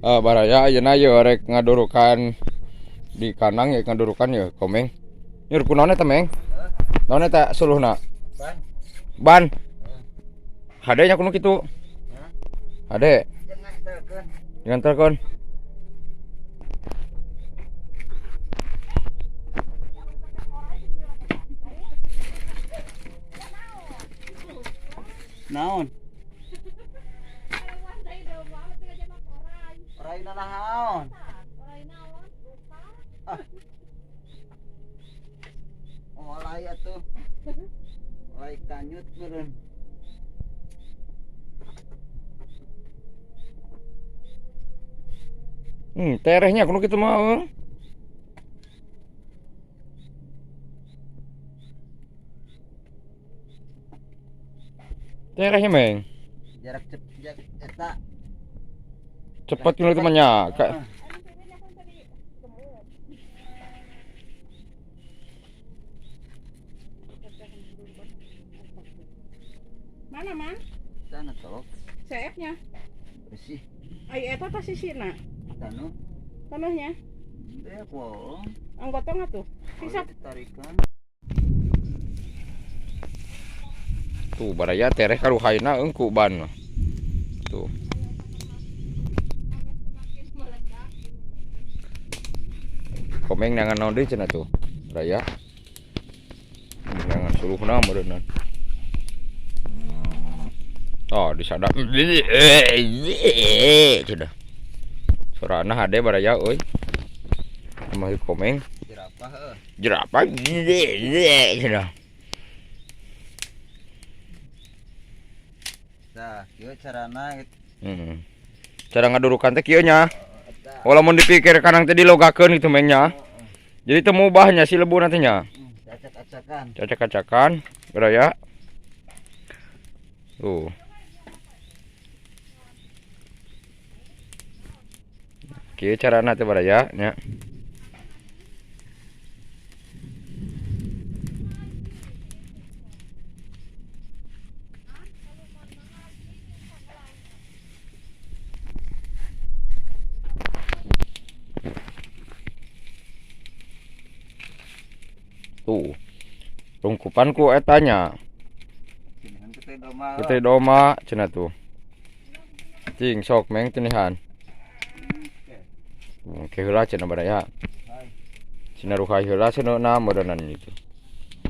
Baraya ayeuna ye rek ngadurukan di kandang ya, ngadurukan ya komeng. Nyur kunaon eta meng? Naon eta suluhna? Ban. Ban. Hade nya kuno kitu. Hade. Nganterkeun. Naon? Orai naon? Ah. Olai atuh. Olai kanyut meureun. Terehnya kuno kitu mah. Terehnya meng. Jarak cepet eta. Cepet kuno kitu mah nya. Mana man? Sana tolok. CF-nya. Bersih. Ai eta tah sisina. Taneuh. Taneuhnya. Teh kuong. Anggotong atuh. Sisa tarikan. Tuh baraya tereh karuhaina engku ban. Tuh. Komeng nangan naon deui cenah tuh. Baraya. Nangan suluhna meureunna. Oh, disadap. Sudah. Sorana hade baraya euy. Mah komeng. Jerapah heuh. Jerapah. Sudah. Tah, kieu carana Heeh. Cara ngadurukan teh kieu nya. Walaupun dipikir kanang teh dilogakeun gitu meng nya. Jadi teu mubahnya si lebu nanti nya. Acak-acakan. Acak-acakan, baraya. Tuh. Kieu carana teh baraya nya. Tuh. Rungkupan ku eta nya. Gede doma cenah tuh. Cing sok meng tinihan. Oke heula cenah baraya. Cenah ruhai heula cenah na meureunnan gitu.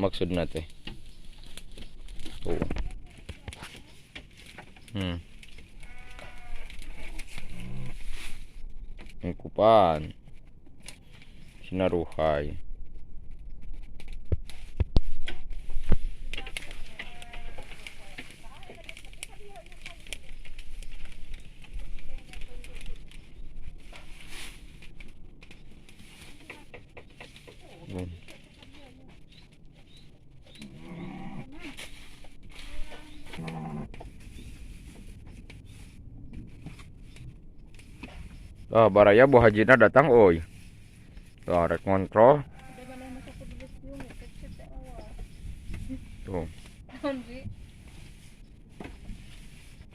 Maksudna teh. Tuh. Rungkupan. Cenah ruhai. Ah, baraya Bu Hajina datang oi. Tuh, rek ngontrol. Tuh.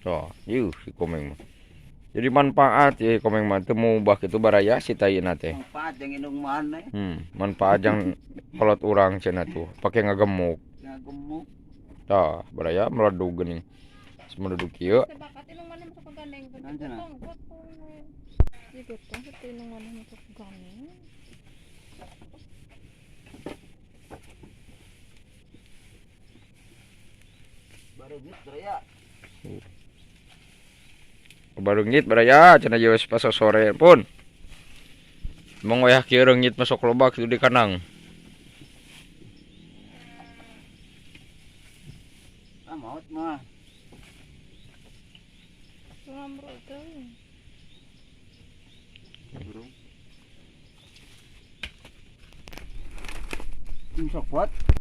Tuh, yuh si komeng mah. Jadi manfaat ya komeng mah teu mubah kitu baraya si tayina teh. Manfaat jeung indung maneh. Manfaat jeung kolot urang cenah tuh, pake ngagemuk. Ngagemuk. Tah, baraya meledug geuning. Semeledug kieu. Bareungit baraya cenah ieu pas sore pun. Mong wayah kieu reungit masuk loba kitu di kandang. Ah maot mah. Sok buat.